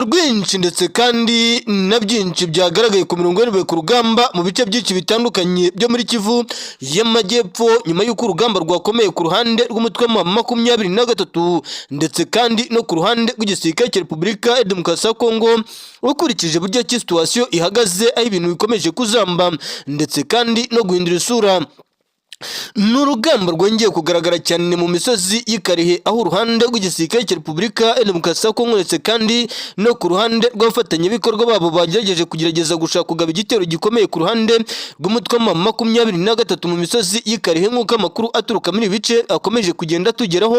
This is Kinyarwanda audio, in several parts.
Rwinshi ndetse kandi na byinshi byagaragaye ku mirongo y'imibare ku rugamba mu bice byinshi bitandukanye byo muri Kivu y'Amajyepfo, nyuma y'uko urugamba rwakomeye ku ruhande rw'umutwe wa 23 ndetse kandi no ku ruhande rw'igisirikare cya Repubulika ya Demokarasi ya Kongo. Ukurikije uburyo ki situation ihagaze, aho ibintu bikomeje kuzamba ndetse kandi no guhindura isura, ni urugamba rwongeye kugaragara cyane mu misozi y'Ikarihe, aho uruhande rw'igisirikare cya Repubulika ya Demokarasi ya Kongo ndetse kandi no ku ruhande rw'abafatanyabikorwa babo bagerageje kugerageza gushaka kugaba igitero gikomeye ku ruhande rw'umutwe wa 23 mu misozi y'Ikarihe, nk'uko amakuru aturuka muri ibi bice akomeje kugenda atugeraho.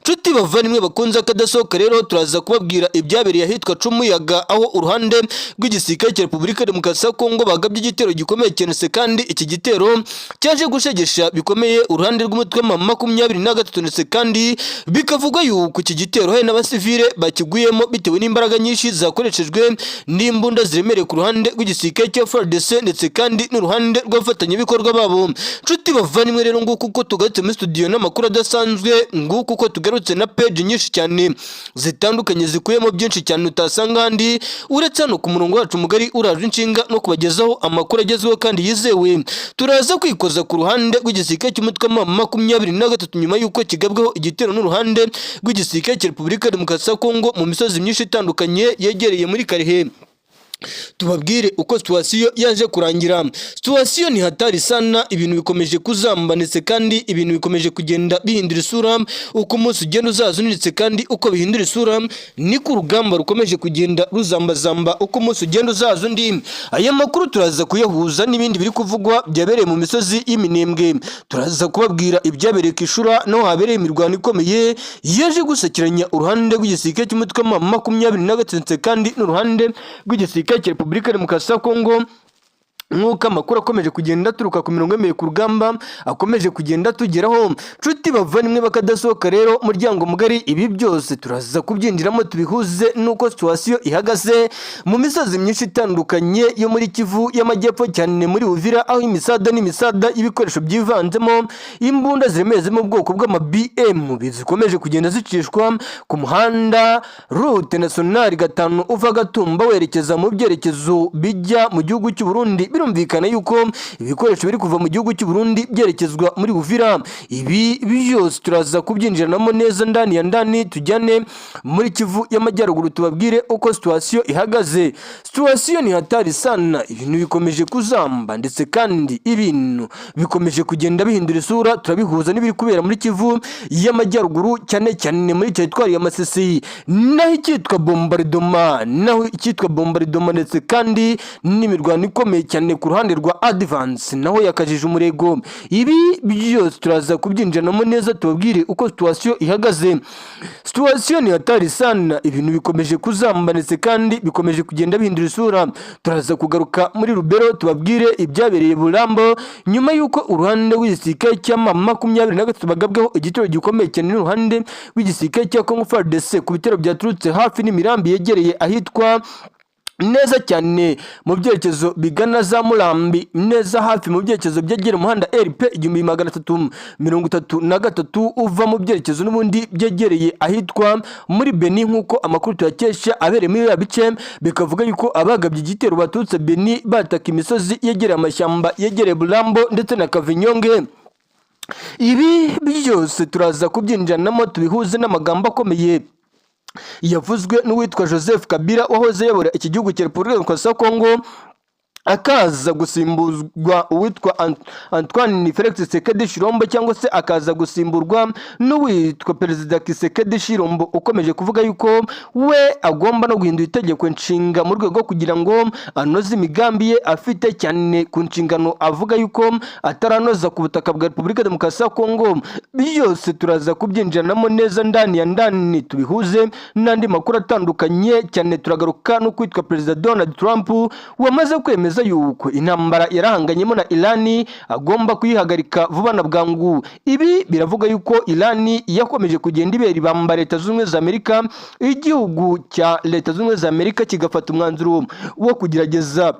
Nshuti bavandimwe bakunze akadasohoka rero, turaza kubabwira ibyabereye ahitwa Cumuyaga, aho uruhande rw'igisirikare cya Repubulika ya Demokarasi ya Kongo bagabye igitero gikomeye cyane se, kandi iki gitero cyaje gushegesha bikomeye uruhande rw'umutwe wa 23, ndetse kandi bikavugwa yuko iki gitero hari n'abasivile bakiguyemo bitewe n'imbaraga nyinshi zakoreshejwe n'imbunda ziremereye ku ruhande rw'igisirikare cya FARDC ndetse kandi n'uruhande rw'abafatanyabikorwa babo. Nshuti bavandimwe rero, nguko uko tugarutse muri studio n'amakuru adasanzwe, nguko uko tugarutse na page nyinshi cyane zitandukanye zikuyemo byinshi cyane utasanga ahandi uretse hano ku murongo wacu mugari uraje inshinga no kubagezaho amakuru agezweho kandi yizewe. Turaza kwikoza ku ruhande rw'igisirikare cy'umutwe wa 23 nyuma y'uko kigabweho igitero n'uruhande rw'igisirikare cya Repubulika ya Demokarasi ya Kongo mu misozi myinshi itandukanye yegereye muri Karihe, tubabwire uko situation yaje kurangira. Situation ni hatari sana, ibintu bikomeje kuzamba ndetse kandi ibintu bikomeje kugenda bihindura isura uko umunsi ugenda uzaza undi, ndetse kandi uko bihindura isura niko urugamba rukomeje kugenda ruzambazamba uko umunsi ugenda uzaza undi. Aya makuru turaza kuyahuza n'ibindi biri kuvugwa byabereye mu misozi y'Iminembwe. Turaza kubabwira ibyabereye Kishura, naho habereye imirwano ikomeye yaje gusakiranya uruhande rw'igisirikare cy'umutwe wa 23 ndetse kandi n'uruhande rw'igisirikare cya Repubulika ya Demokarasi ya Kongo, nk'uko amakuru akomeje kugenda aturuka ku mirongo yemereye ku rugamba akomeje kugenda atugeraho. Nshuti bavandimwe bakadasohoka rero, muryango mugari, ibi byose turaza kubyinjiramo tubihuze n'uko situation ihagaze mu misozi myinshi itandukanye yo muri Kivu y'Amajyepfo, cyane muri Uvira, aho imisada n'imisada y'ibikoresho byivanzemo imbunda ziremereye zo mu bwoko bw'ama BM zikomeje kugenda zicishwa ku muhanda route nationale 5 uva Gatumba werekeza mu byerekezo bijya mu gihugu cy'u Burundi. Birumvikana yuko ibikoresho biri kuva mu gihugu cy'u Burundi byerekezwa muri Uvira. Ibi byose turaza kubyinjiranamo neza ndani ya ndani, tujyane muri Kivu y'Amajyaruguru, tubabwire uko situation ihagaze. Situation ni hatari sana, ibintu bikomeje kuzamba ndetse kandi ibintu bikomeje kugenda bihindura isura. Turabihuza n'ibiri kubera muri Kivu y'Amajyaruguru, cyane cyane muri teritwari ya Masisi, naho icyitwa bombardement ndetse kandi n'imirwano ikomeye cyane ku ruhande rwa advance naho yakajije umurego. Ibi byose turaza kubyinjiranamo neza, tubabwire uko situation ihagaze. Situation ni hatari sana, ibintu bikomeje kuzamba ndetse kandi bikomeje kugenda bihindura isura. Turaza kugaruka muri Rubero, tubabwire ibyabereye Burambo nyuma y'uko uruhande rw'igisirikare cya 23 bagabweho igitero gikomeye cyane n'uruhande rw'igisirikare cya Congo FARDC ku bitero byaturutse hafi n'imirambi yegereye ahitwa neza cyane mu byerekezo bigana za Murambi, neza hafi mu byerekezo byegera umuhanda RP 1333 uva mu byerekezo n'ubundi byegereye ahitwa muri Beni, nk'uko amakuru tuyakesha abereye muri biriya bice, bikavuga yuko abagabye igitero baturutse Beni bataka imisozi yegereye amashyamba yegereye Burambo ndetse na Kavinyonge. Ibi byose turaza kubyinjiranamo, tubihuze n'amagambo akomeye yavuzwe n'uwitwa Joseph Kabila wahoze ayobora iki gihugu cya Repubulika Demokarasi ya Kongo, akaza gusimbuzwa uwitwa Antoine Felix Tshisekedi Tshilombo, cyangwa se akaza gusimburwa n'uwitwa Perezida Tshisekedi Tshilombo, ukomeje kuvuga yuko we agomba no guhindura itegeko nshinga mu rwego kugira ngo anoze imigambi ye afite, cyane ku nshingano avuga yuko ataranoza ku butaka bwa Repubulika Demokarasi ya Kongo. Byose turaza kubyinjiranamo neza ndani ya ndani, tubihuze n'andi makuru atandukanye cyane. Turagaruka no kwitwa Perezida Donald Trump wamaze kwemeza yuko intambara yarahanganyemo na Irani agomba kuyihagarika vuba na bwangu. Ibi biravuga yuko Irani yakomeje kugenda ibera ibamba Leta Zunze Ubumwe za Amerika, igihugu cya Leta Zunze Ubumwe za Amerika kigafata umwanzuro wo kugerageza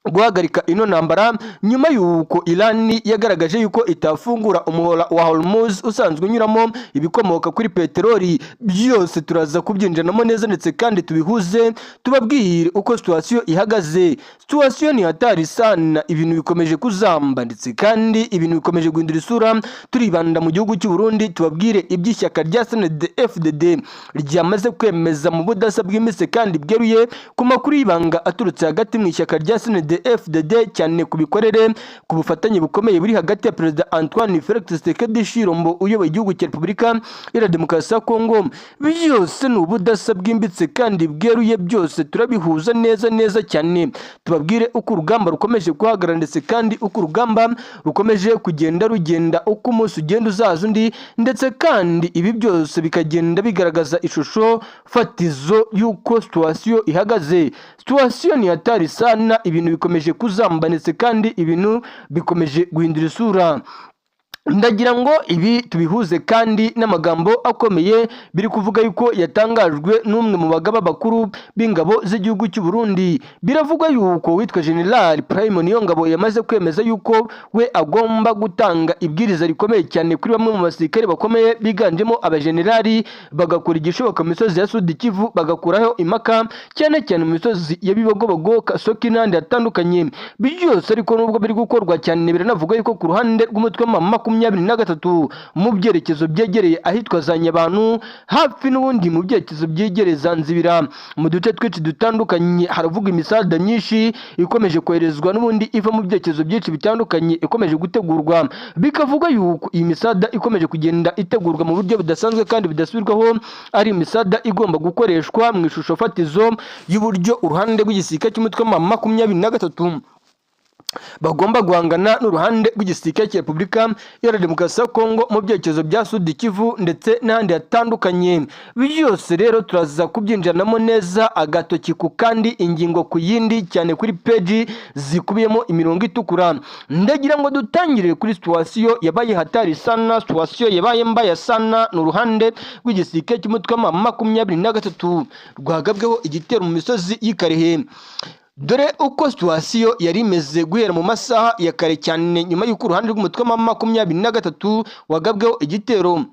Guhagarika ino ntambara nyuma y'uko Iran yagaragaje yuko itafungura umuhora wa Hormuz usanzwe unyuramo ibikomoka kuri peteroli. Byose turaza kubyinjiranamo neza, ndetse kandi tubihuze, tubabwire uko situation ihagaze. Situation ni hatari sana, ibintu bikomeje kuzamba, ndetse kandi ibintu bikomeje guhindura isura. Turibanda mu gihugu cy'u Burundi, tubabwire iby'ishyaka rya CNDD-FDD ryamaze kwemeza mu budasa bwimbitse kandi bweruye ku makuru y'ibanga aturutse hagati mu ishyaka rya CNDD-FDD, cyane ku bikorere, ku bufatanye bukomeye buri hagati ya Perezida Antoine Felix Tshisekedi Tshilombo uyoboye igihugu cya Repubulika Iharanira Demokarasi ya Kongo. Byose ni ubudasa bwimbitse kandi bweruye, byose turabihuza neza neza cyane, tubabwire uko urugamba rukomeje guhagarara, ndetse kandi uko urugamba rukomeje kugenda rugenda, uko umunsi ugenda uzaza undi, ndetse kandi ibi byose bikagenda bigaragaza ishusho fatizo y'uko situation ihagaze. Situation ni hatari sana, ibintu bikomeje kuzamba, ndetse kandi ibintu bikomeje guhindura isura. Ndagira ngo ibi tubihuze kandi n'amagambo akomeye biri kuvuga yuko yatangajwe n'umwe mu bagaba bakuru b'ingabo z'igihugu cy'u Burundi. Biravugwa yuko witwa General Prime Niyongabo yamaze kwemeza yuko we agomba gutanga ibwiriza rikomeye cyane kuri bamwe mu basirikare bakomeye biganjemo abajenerali, bagakora igishoboka mu misozi ya Sud Kivu, bagakuraho impaka, cyane cyane mu misozi ya Bibogobogo, Kasoki n'ahandi hatandukanye. Byose ariko nubwo biri gukorwa cyane, biranavugwa yuko ku ruhande rw'umutwe wa 23 mu byerekezo byegereye ahitwa za Nyabantu, hafi n'ubundi mu byerekezo byegereye za Nzibira, mu duce twinshi dutandukanye, haravugwa imisada myinshi ikomeje koherezwa n'ubundi iva mu byerekezo byinshi bitandukanye, ikomeje gutegurwa. Bikavuga yuko iyi misada ikomeje kugenda itegurwa mu buryo budasanzwe kandi budasubirwaho, ari imisada igomba gukoreshwa mu ishusho fatizo y'uburyo uruhande rw'igisirikare cy'umutwe wa 23 bagomba guhangana n'uruhande rw'igisirikare cya Repubulika Iharanira Demokarasi ya Kongo mu byerekezo bya Sud Kivu ndetse n'ahandi hatandukanye. Byose rero turaza kubyinjiranamo neza, agatoki ku kandi, ingingo ku yindi, cyane kuri peji zikubiyemo imirongo itukura. Ndagira ngo dutangire kuri situation yabaye hatari sana, situation yabaye mbaya sana. Ni uruhande rw'igisirikare cy'umutwe wa 23 rwagabweho igitero mu misozi y'i Karehe. Dore uko situation yari imeze guhera mu masaha ya kare cyane nyuma y'uko uruhande rw'umutwe wa 23 wagabweho igitero.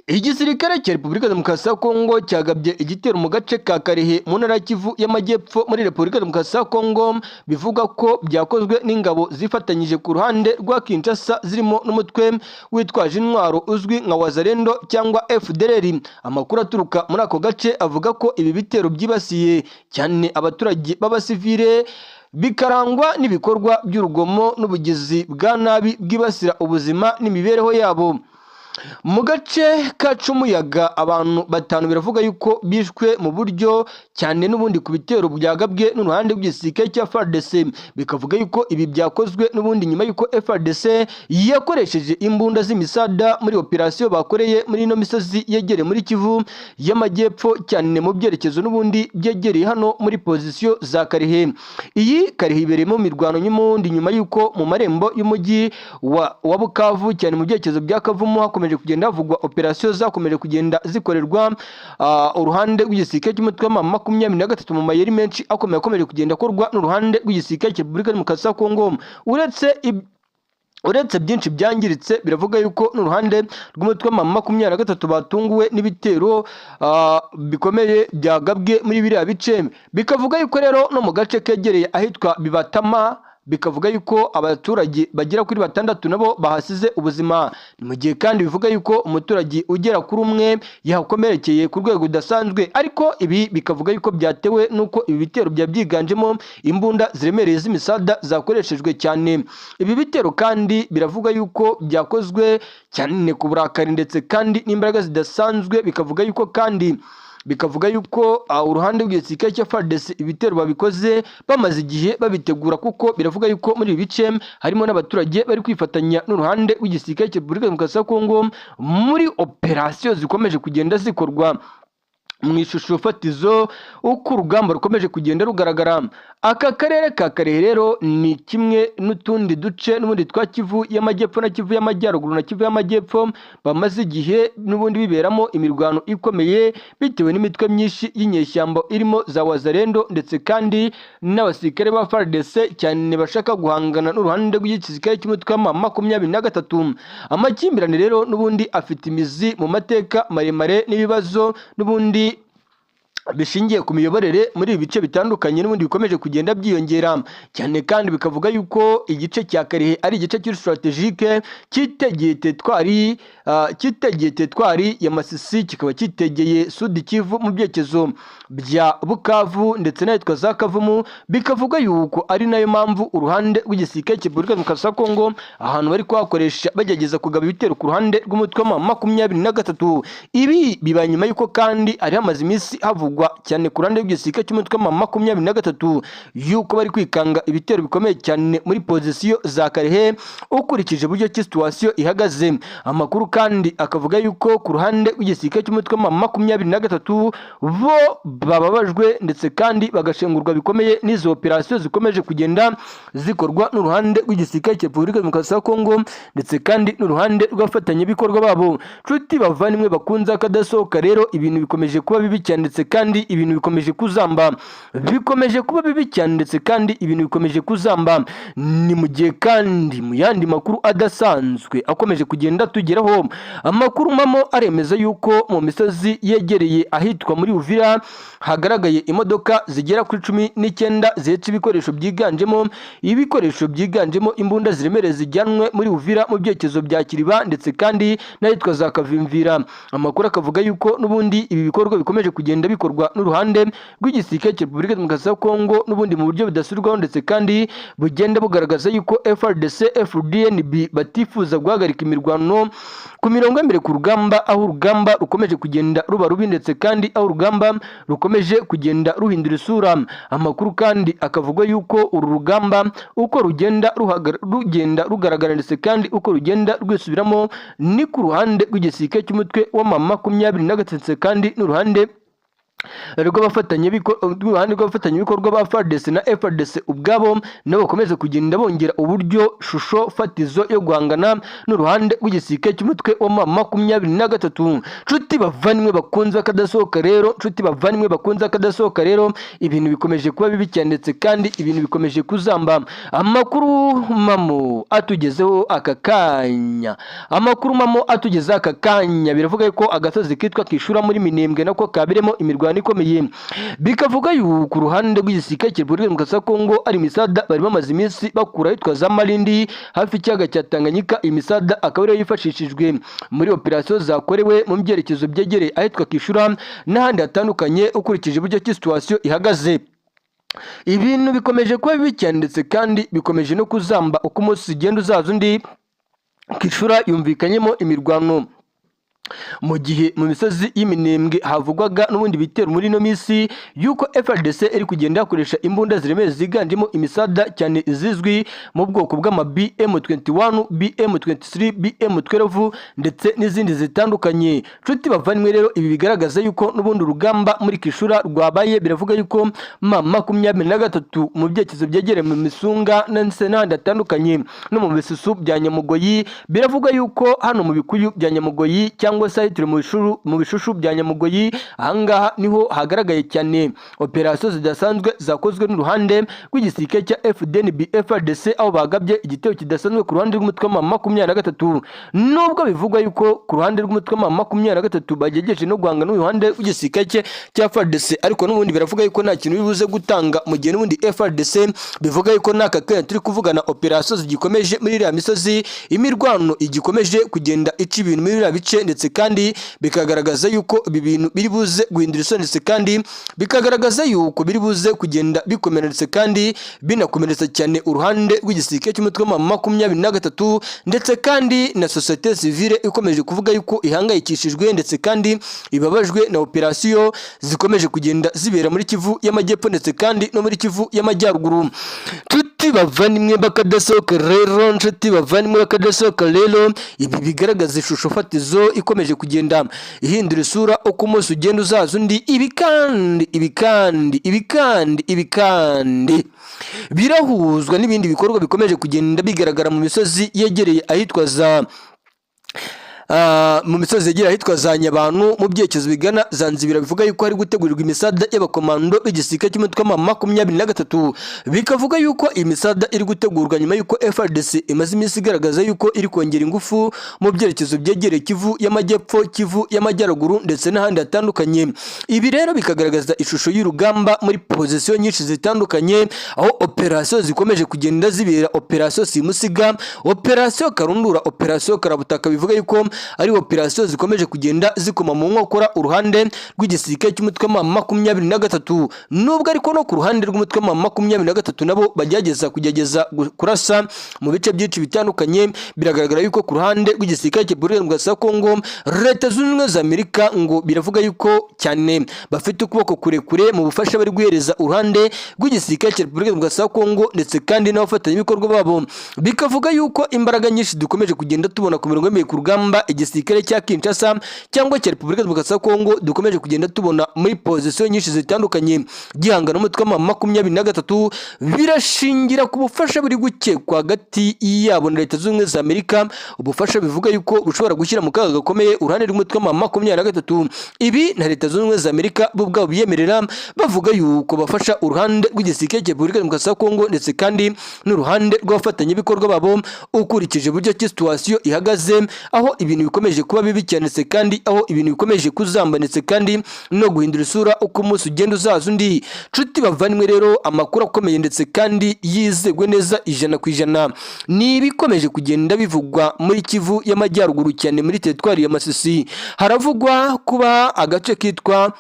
Igisirikare cya Repubulika Demokarasi ya Kongo cyagabye igitero mu gace ka Karehe mu ntara ya Kivu y'Amajyepfo muri Repubulika Demokarasi ya Kongo. Bivuga ko byakozwe n'ingabo zifatanyije ku ruhande rwa Kinshasa, zirimo n'umutwe witwaje intwaro uzwi nka Wazalendo cyangwa FDLR. Amakuru aturuka muri ako gace avuga ko ibi bitero byibasiye cyane abaturage b'abasivile, bikarangwa n'ibikorwa by'urugomo n'ubugizi bwa nabi bwibasira ubuzima n'imibereho yabo. Mu gace ka Cumuyaga, abantu batanu biravuga yuko bishwe mu buryo cyane n'ubundi ku bitero byagabwe n'uruhande rw'igisirikare cya FARDC. Bikavuga yuko ibi byakozwe n'ubundi nyuma yuko FARDC yakoresheje imbunda z'imisada muri operasiyo bakoreye muri ino misozi yegereye muri Kivu y'Amajyepfo, cyane mu byerekezo n'ubundi byegereye hano muri pozisiyo za Karehe. Iyi Karehe ibereyemo imirwano n'ubundi nyuma yuko mu marembo y'umujyi wa Bukavu, cyane mu byerekezo bya Kavumu, hakomeje kugenda havugwa operasiyo zakomeje kugenda zikorerwa uruhande rw'igisirikare cy'umutwe wa 23 mu mayeri menshi akomeye akomeje kugenda akorwa n'uruhande rw'igisirikare cya Repubulika Demokarasi ya Kongo. Uretse byinshi byangiritse, biravuga yuko n'uruhande rw'umutwe wa 23 batunguwe n'ibitero bikomeye byagabwe muri biriya bice. Bikavuga yuko rero no mu gace kegereye ahitwa Bibatama, bikavuga yuko abaturage bagera kuri batandatu nabo bahasize ubuzima. Ni mu gihe kandi bivuga yuko umuturage ugera kuri umwe yahakomerekeye ku rwego rudasanzwe, ariko ibi bikavuga yuko byatewe n'uko ibi bitero byaba byiganjemo imbunda ziremereye z'imisada zakoreshejwe cyane. Ibi bitero kandi biravuga yuko byakozwe cyane ku burakari ndetse kandi n'imbaraga zidasanzwe. Bikavuga yuko uruhande rw'igisirikare cya FARDC ibitero babikoze bamaze igihe babitegura, kuko biravuga yuko muri ibi bice harimo n'abaturage bari kwifatanya n'uruhande rw'igisirikare cya Repubulika Demokarasi ya Kongo muri operasiyo zikomeje kugenda zikorwa. Mu ishusho fatizo uko urugamba rukomeje kugenda rugaragara, aka karere ka Karehe rero ni kimwe n'utundi duce n'ubundi twa Kivu y'Amajyepfo na Kivu y'Amajyaruguru na Kivu y'Amajyepfo, bamaze igihe n'ubundi biberamo imirwano ikomeye bitewe n'imitwe myinshi y'inyeshyamba irimo za Wazalendo ndetse kandi n'abasirikare ba FARDC, cyane bashaka guhangana n'uruhande rw'igisirikare cy'umutwe wa 23. Amakimbirane rero n'ubundi afite imizi mu mateka maremare n'ibibazo n'ubundi bishingiye ku miyoborere muri ibi bice bitandukanye, n'ubundi bikomeje kugenda byiyongera cyane. Kandi bikavuga yuko igice cya Karehe ari igice kiri stratégique, cyitegeye territoire ya Masisi, kikaba cyitegeye Sud Kivu mu byerekezo bya Bukavu ndetse n'ahitwa za Kavumu. Bikavuga yuko ari nayo mpamvu uruhande rw'igisirikare cya Repubulika Demokarasi ya Kongo ahantu bari kuhakoresha bagerageza kugaba ibitero ku ruhande rw'umutwe wa 23. Ibi bibaye nyuma y'uko kandi hari hamaze iminsi havugwa cyane ku ruhande rw'igisirikare cy'umutwe wa 23 yuko bari kwikanga ibitero bikomeye cyane muri position za Karehe, ukurikije uburyo ki situation ihagaze. Amakuru kandi akavuga yuko ku ruhande rw'igisirikare cy'umutwe wa 23 bo bababajwe ndetse kandi bagashengurwa bikomeye n'izo operasiyo zikomeje kugenda zikorwa n'uruhande rw'igisirikare cya Repubulika Demokarasi ya Kongo ndetse kandi n'uruhande rw'abafatanyabikorwa babo. Nshuti bavandimwe bakunze akadasohoka rero, ibintu bikomeje kuba bibi cyane ndetse kandi ibintu bikomeje kuzamba, bikomeje kuba bibi cyane ndetse kandi ibintu bikomeje kuzamba. Ni mu gihe kandi mu yandi makuru adasanzwe akomeje kugenda tugeraho, amakuru mamo aremeza yuko mu misozi yegereye ahitwa muri Uvira hagaragaye imodoka zigera kuri 19 zihetse ibikoresho byiganjemo imbunda ziremereye zijyanwe muri Uvira mu byerekezo bya Kiriba ndetse kandi n'ahitwa za Kavimvira. Amakuru akavuga yuko n'ubundi ibi bikorwa bikomeje kugenda bikorwa n'uruhande rw'igisirikare cya Repubulika Demokarasi ya Kongo n'ubundi mu buryo budasubirwaho, ndetse kandi bugenda bugaragaza yuko FARDC FDNB batifuza guhagarika imirwano ku mirongo y'imbere ku rugamba, aho urugamba rukomeje kugenda ruba rubi ndetse kandi aho urugamba rukomeje kugenda ruhindura isura. Amakuru kandi akavuga yuko uru rugamba uko rugenda rugaragara ndetse kandi uko rugenda rwisubiramo, ni ku ruhande rw'igisirikare cy'umutwe wa 23 ndetse kandi n'uruhande rw'abafatanyabikorwa ba FARDC na FARDC ubwabo nabo bakomeza kugenda bongera uburyo shusho fatizo yo guhangana n'uruhande rw'igisirikare cy'umutwe wa 23. Nshuti bavandimwe bakunze akadasohoka rero, nshuti bavandimwe bakunze akadasohoka rero, ibintu bikomeje kuba bibi cyane ndetse kandi ibintu bikomeje kuzamba. Amakuru mamo atugezeho aka kanya, amakuru mamo atugezeho aka kanya, biravuga ko agasozi kitwa Kishura muri Minembwe nako kabiremo imirwano ikomeye. Bikavuga yuko ku ruhande rw'igisirikare cya Repubulika Demokarasi ya Kongo ari imisada bari bamaze iminsi bakura ahitwa za Malindi hafi y'ikiyaga cya Tanganyika. Imisada akaba ariyo yifashishijwe muri operasiyo zakorewe mu byerekezo byegereye ahitwa Kishura n'ahandi hatandukanye. Ukurikije uburyo ki situation ihagaze, ibintu bikomeje kuba bibi cyane ndetse kandi bikomeje no kuzamba uko umunsi ugenda uzaza undi. Kishura yumvikanyemo imirwano, mu gihe mu misozi y'Iminembwe havugwaga n'ubundi bitero muri ino minsi yuko FARDC iri kugenda yakoresha imbunda ziremereye ziganjemo imisada, cyane izizwi mu bwoko bw'ama BM21, BM23, BM12 ndetse n'izindi zitandukanye. Nshuti bavandimwe rero, ibi bigaragaza yuko n'ubundi urugamba muri Kishura rwabaye. Biravuga yuko M23 mu byerekezo byegereye mu Misunga ndetse n'ahandi hatandukanye no mu bisusu bya Nyamugoyi, biravuga yuko hano mu bikuyu bya Nyamugoyi cyangwa se ahitiriwe mu bishushu bya Nyamugoyi, ahangaha niho hagaragaye cyane operasiyo zidasanzwe zakozwe n'uruhande rw'igisirikare cya FDNB FARDC, aho bagabye igitero kidasanzwe ku ruhande rw'umutwe wa 23. Nubwo bivugwa yuko ku ruhande rw'umutwe wa 23 bagerageje no guhanga n'uruhande rw'igisirikare cya FARDC, ariko n'ubundi biravuga yuko nta kintu bibuze gutanga, mu gihe n'ubundi FARDC bivuga yuko n'aka kanya turi kuvugana operasiyo zigikomeje muri iriya misozi, imirwano igikomeje kugenda ica ibintu muri biriya bice, ndetse kandi bikagaragaza yuko ibi bintu biri buze guhindura isura, ndetse kandi bikagaragaza yuko biri buze kugenda bikomera ndetse kandi binakomeretsa cyane uruhande rw'igisirikare cy'umutwe wa 23, ndetse kandi na société civile ikomeje kuvuga yuko ihangayikishijwe ndetse kandi ibabajwe na operasiyo zikomeje kugenda zibera muri Kivu y'Amajyepfo ndetse kandi no muri Kivu y'Amajyaruguru. Nshuti bavandimwe bakadasohoka rero, nshuti bavandimwe bakadasohoka rero, ibi bigaragaza ishusho fatizo ikomeje. ikomeje kugenda ihindura isura uko umunsi ugenda uzaza undi. Ibi kandi birahuzwa n'ibindi bikorwa bikomeje kugenda bigaragara mu misozi yegereye ahitwa za mu misozi yegereye ahitwa za Nyabantu, mu byerekezo bigana za Nzibira. Bivuga yuko hari gutegurirwa imisada y'abakomando b'igisirikare cy'umutwe wa 23. Bikavuga yuko iyi misada iri gutegurwa nyuma yuko FARDC imaze iminsi igaragaza yuko iri kongera ingufu mu byerekezo byegereye Kivu y'Amajyepfo, Kivu y'Amajyaruguru ndetse n'ahandi hatandukanye. Ibi rero bikagaragaza ishusho y'urugamba muri pozisiyo nyinshi zitandukanye, aho operasiyo zikomeje kugenda zibera, operasiyo simusiga, operasiyo karundura, operasiyo karabutaka. Bivuga yuko ari operasiyo zikomeje kugenda zikoma mu nkokora uruhande rw'igisirikare cy'umutwe wa 23, nubwo ariko no ku ruhande rw'umutwe wa 23 nabo bagerageza kugerageza kurasa mu bice byinshi bitandukanye. Biragaragara yuko ku ruhande rw'igisirikare cya Repubulika ya Kongo, Leta Zunze Ubumwe za Amerika ngo biravuga yuko cyane bafite ukuboko kurekure mu bufasha bari guhereza uruhande rw'igisirikare cya Repubulika ya Kongo ndetse kandi n'abafatanyabikorwa babo. Bikavuga yuko imbaraga nyinshi dukomeje kugenda tubona ku mirongo y'imbere ku rugamba, igisirikare cya Kinshasa cyangwa cya Repubulika Demokarasi ya Kongo dukomeje kugenda tubona muri pozisiyo nyinshi zitandukanye gihangana n'umutwe wa 23, birashingira ku bufasha buri gukekwa hagati yabo na Leta Zunze Ubumwe za Amerika, ubufasha bivuga yuko bushobora gushyira mu kaga gakomeye uruhande rw'umutwe wa 23. Ibi na Leta Zunze Ubumwe za Amerika bo ubwabo biyemerera, bavuga yuko bafasha uruhande rw'igisirikare cya Repubulika Demokarasi ya Kongo ndetse kandi n'uruhande rw'abafatanyabikorwa babo, ukurikije uburyo ki situation ihagaze, aho ibintu bikomeje kuba bibi cyane ndetse kandi aho ibintu bikomeje kuzamba ndetse kandi no guhindura isura uko umunsi ugenda uzaza undi. Nshuti bavandimwe rero, amakuru akomeye ndetse kandi yizegwe neza 100% ni ibikomeje kugenda bivugwa muri Kivu y'Amajyaruguru, cyane muri teritwari ya Masisi. Haravugwa kuba agace kitwa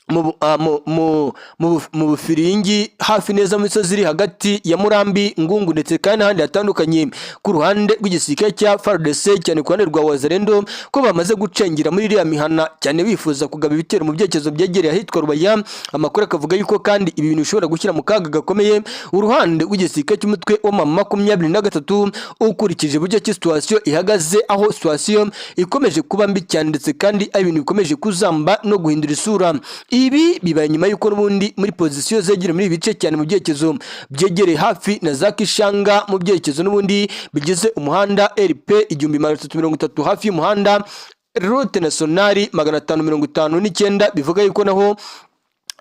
mu Bufiringi, hafi neza mu misozi iri hagati ya Murambi, Ngungu ndetse kandi n'ahandi hatandukanye, ku ruhande rw'igisirikare cya FARDC, cyane ku ruhande rwa Wazalendo, ko bamaze gucengera muri iriya mihana cyane, bifuza kugaba ibitero mu byerekezo byegereye ahitwa Rubaya. Amakuru akavuga yuko kandi ibi bintu bishobora gushyira mu kaga gakomeye uruhande rw'igisirikare cy'umutwe wa 23, ukurikije uburyo ki situation ihagaze, aho situation ikomeje kuba mbi cyane ndetse kandi ari ibintu bikomeje kuzamba no guhindura isura. Ibi bibaye nyuma y'uko n'ubundi muri pozisiyo zegereye muri ibi bice, cyane mu byerekezo byegereye hafi na za Kishanga, mu byerekezo n'ubundi bigize umuhanda RP 1330, hafi y'umuhanda route nationale 559, bivuga yuko naho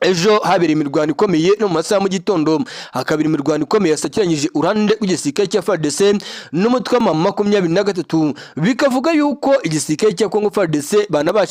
ejo habereye imirwano ikomeye, no mu masaha mu gitondo hakabera imirwano ikomeye yasakiranyije uruhande rw'igisirikare cya FARDC n'umutwe wa 23. Bikavuga yuko igisirikare cya Congo FARDC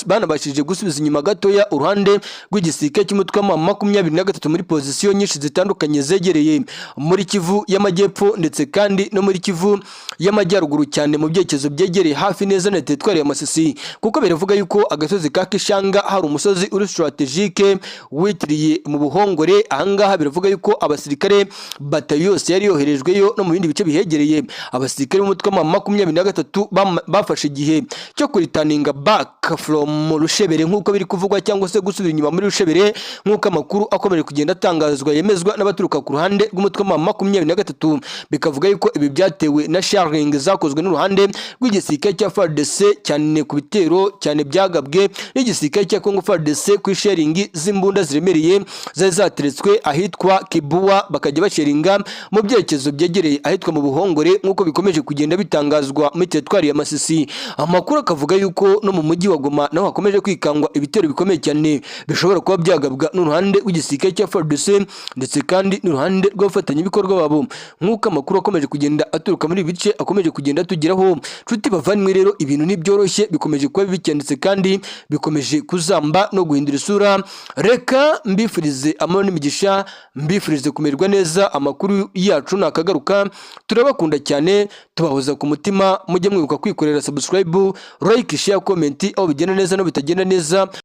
banabashije gusubiza inyuma gatoya uruhande rw'igisirikare cy'umutwe wa 23 muri pozisiyo nyinshi zitandukanye zegereye muri Kivu y'Amajyepfo ndetse kandi no muri Kivu y'Amajyaruguru, cyane mu byerekezo byegereye hafi neza na teritwari ya Masisi, kuko biravuga yuko agasozi ka Kishanga hari umusozi uri stratégique witiriye mu Buhongore. Ahangaha biravuga yuko abasirikare, batayo yose yari yoherejweyo, no mu bindi bice bihegereye, abasirikare b'umutwe wa 23 bafashe igihe cyo kureturninga back from Rushebere nk'uko biri kuvugwa, cyangwa se gusubira inyuma muri Rushebere, nk'uko amakuru akomeje kugenda atangazwa yemezwa n'abaturuka ku ruhande rw'umutwe wa 23. Bikavuga yuko ibi byatewe na shelling zakozwe n'uruhande rw'igisirikare cya FARDC, cyane ku bitero cyane byagabwe n'igisirikare cya Congo FARDC ku shelling z'imbunda ziremereye zari zateretswe ahitwa Kibuwa, bakajya bashellinga mu byerekezo byegereye ahitwa mu Buhongore, nk'uko bikomeje kugenda bitangazwa muri teritwari ya Masisi. Amakuru akavuga yuko no mu mujyi wa Goma naho hakomeje kwikangwa ibitero bikomeye cyane bishobora kuba byagabwa n'uruhande rw'igisirikare cya FARDC ndetse kandi n'uruhande rw'abafatanyabikorwa babo, nk'uko amakuru akomeje kugenda aturuka muri ibi bice akomeje kugenda atugeraho. Nshuti bavandimwe rero, ibintu ntibyoroshye, bikomeje kuba bibi cyane ndetse kandi bikomeje kuzamba no guhindura isura. Reka mbifurize amahoro n'imigisha, mbifurize kumererwa neza. Amakuru yacu nakagaruka. Turabakunda cyane, tubahoza ku mutima. Mujye mwibuka kwikorera subscribe, like, share, comment aho bigenda neza no bitagenda neza.